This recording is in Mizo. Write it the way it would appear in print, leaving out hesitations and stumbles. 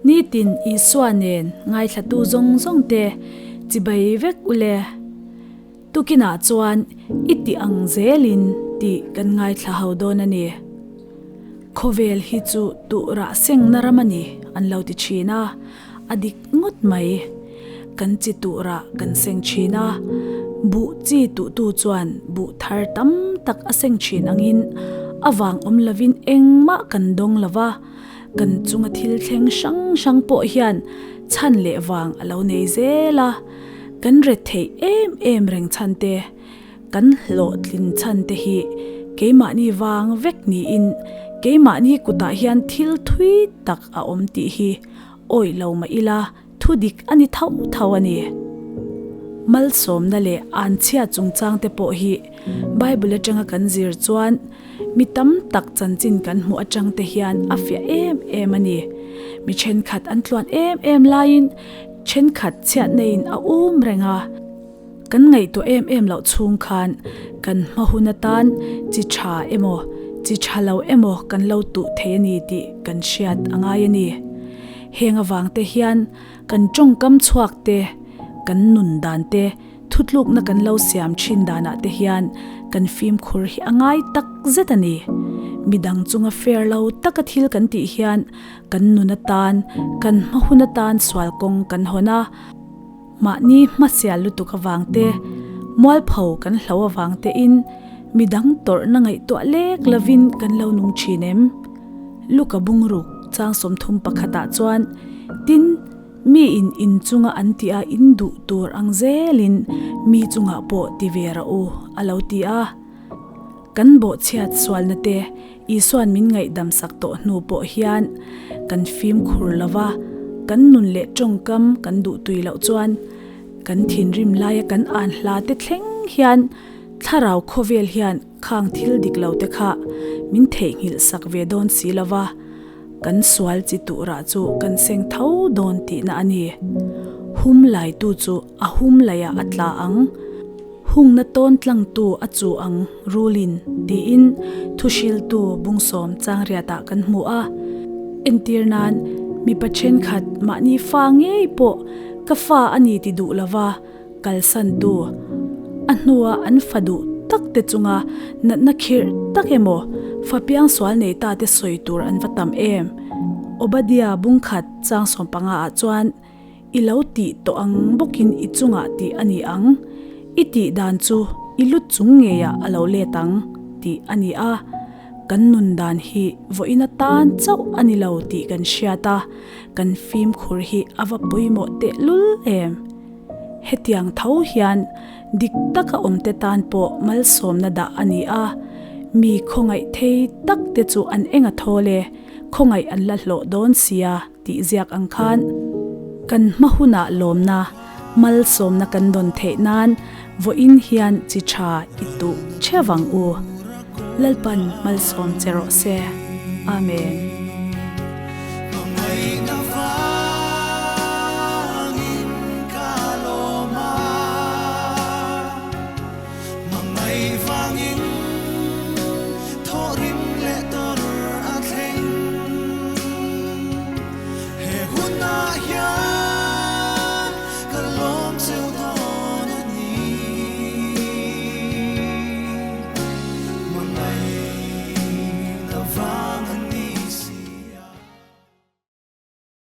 Nitin Isua nen ngaithlatu zawng zawng te chibai vek ule. Tukinah chuan i tih ang zelin tih kan ngaithla ho dawn a ni. Khawvel hi chu tuh rah sengna ram a ni an lo ti thin a, a dik ngawt mai. Kan chi tuh rah kan seng thin a, buh chi tuhtu chuan buh thar tam tak a seng thin angin a vang awm lovin engmah kan dawng lo va, kan chunga thil thleng hrang hrang pawh hian chhan leh vang a lo nei zel a. Kan ret theih em em reng chhan te, kan hlawhtlin chhan te hi keimahni vang vek niin keimahni kutah hian thil thui tak a awm tih hi awih lo mah ila thu dik a ni tho tho a ni. Malsawmna leh anchhia chungchang te pawh hi Bible atanga kan zir chuan mi tam tak chanchin kan hmuh atang te hian a fiah em em a ni. Mi thenkhat an tluan em em laiin thenkhat chhiatneiin a um reng a. Kan ngaihtuah em em loh chhung khan kan hma hun atan chi tha emaw chi tha lo emaw kan lo tuh thei a ni tih kan hriat a ngai a ni. Heng avang te hian kan tawngkam chhuak te, kan nun dan te, Thutlukna kan lo siam thin danah te hian kan fimkhur hi a ngai tak zet a ni. Midang chunga fair lo taka thil kan tih hian kan nun atan, kan hma hun atan sual kawng kan hawn a. Mahni hmasial lutuk avang te, mualpho kan hlo avang tein midang tawrhna ngaihtuah lek lovin kan lo nung thin em? Luka bungruk chang 31 ah chuan, Tin, Mi in in chunga an tih a in duh tur ang zelin mi chungah pawh ti ve rawh u, a lo ti a. Kan bawhchhiat sualna te Isua'n min ngaihdam sak tawh hnu pawh hian kan fimkhur lo va, kan nun leh tawngkam kan duh tui loh chuan kan thinrim laia kan an hla te thleng hian thlarau khawvel hian khang thil dik lo te kha min theihnghilh sak ve dawn si lo va. Kan sual chi tuhrah chu kan seng tho dawn tihna a ni. Hum laitu chu a hum laiah a tla ang, hungna tawn tlangtu a chu ang rulin tiin thuhriltu bungsawm changriatah kan hmu a. Entir nan, mipa thenkhat mahni fa ngei pawh ka fa a ni ti duh lova kalsantu, a hnua an fa duh tak te chunga natna khirh tak emaw fa piangsual nei ta te sawi tur an va tam em? Obadia bungkhat chang 15 ah chuan i lo tih tawh ang bawkin i chungah tih a ni ang, i tih dan chu i lut chung ngeiah a lo let ang tih a ni a. Kan nun dan hi vawiin atan chauh a ni lo tih kan hriat a, kan fimkhur hi a va pawimawh tehlul em? Hetiang tho hian dik taka awmte tan pawh malsawmna dah a ni a, mi khawngaih thei tak te chu an eng a thawl e, khawngaih an la hlawh dawn sia tih ziak ang khan kan hma hunah lawmna, malsawmna kan dawn theih nan vawiin hian chi tha i tuh cheu ang u. Lalpan malsawm che rawh se. Amen.